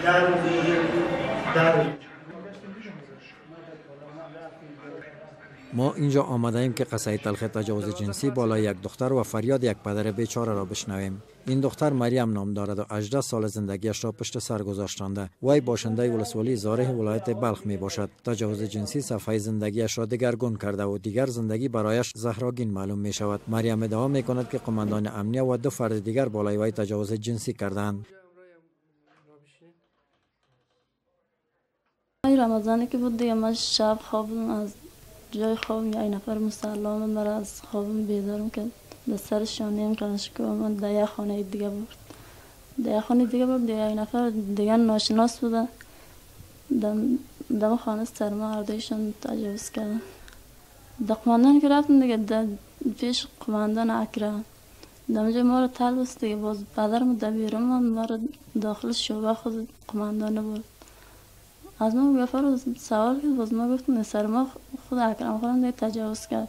10 روز 10 روز. ما اینجا آمده ایم که قصه تلخ تجاوز جنسی بالای یک دختر و فریاد یک پدر بیچاره را بشنویم. این دختر مریم نام دارد و 18 سال زندگیش را پشت سر گذاشتانده. وی باشنده ولسوالی زارع ولایت بلخ می باشد. تجاوز جنسی صفحه زندگیش را دگرگون کرده و دیگر زندگی برایش زهراگین معلوم می شود. مریم ادعا می کند که قماندان امنیه و دو فرد دیگر بالای وی تجاوز جنسی کردند. رمضانی که بود دیگه من شب خوابم از جای خوابم یک نفر مسلم مرا از خوابم بیدارم کرد، به سر شانه‌ام کلش که من در یک خانه دیگه برد، در یک خانه دیگه برد، یک نفر دیگه ناشناس بوده دم خانه سر ما هردویشان تجاوز کردن. در قماندان که رفتم دیگه در پیش قماندان اکرم در ما رو تل دیگه، باز پدرم در بیرون ما رو داخل شعبه خود قماندان برد. از ما گفت سوال کرد، باز ما گفتم سر ما خود اکرم خانم دیگه تجاوز کرد.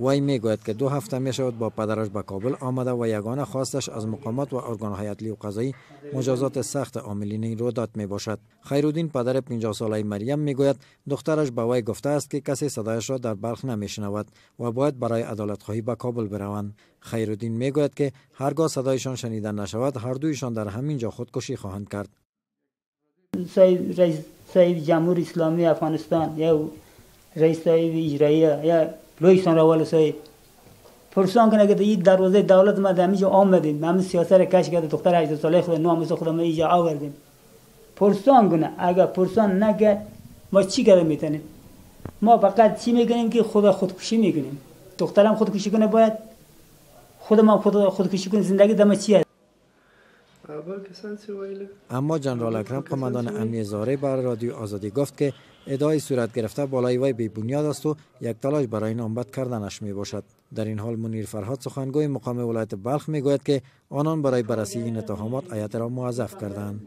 وی میگوید که 2 هفته می شود با پدرش به کابل آمده و یگانه خواستش از مقامات و ارگان‌های عدلی و قضایی مجازات سخت عاملین این رویداد می باشد. خیرالدین پدر 50 ساله مریم میگوید دخترش به وی گفته است که کسی صدایش را در بلخ نمیشنود و باید برای عدالت خواهی به کابل بروند. خیرالدین میگوید که هرگاه صدایشان شنیده نشود هر دویشان در همین جا خودکشی خواهند کرد. رئیس صاحب جمهور اسلامی افغانستان یا رئیس صاحب اجراییه یا لویسان روال صاحب پرسان کنه که این دروازه دولت ما در اینجا آمدیم، همین سیاست را کش کرده، دختر 18 ساله خود ناموس خود ما اینجا آوردیم. پرسان کنه، اگر پرسان نکرد ما چی کار میتونیم؟ ما فقط چی میکنیم که خدا خودکشی میکنیم. دخترم خودکشی کنه باید خود ما خودکشی کنه، زندگی دم چیه؟ اما جنرال اکرم قماندان امنیه زارع بر رادیو آزادی گفت که ادعای صورت گرفته بالای وی بی بنیاد است و یک تلاش برای نامبد کردنش می باشد. در این حال منیر فرهاد سخنگوی مقام ولایت بلخ می گوید که آنان برای بررسی این اتهامات هیئت را موظف کردند.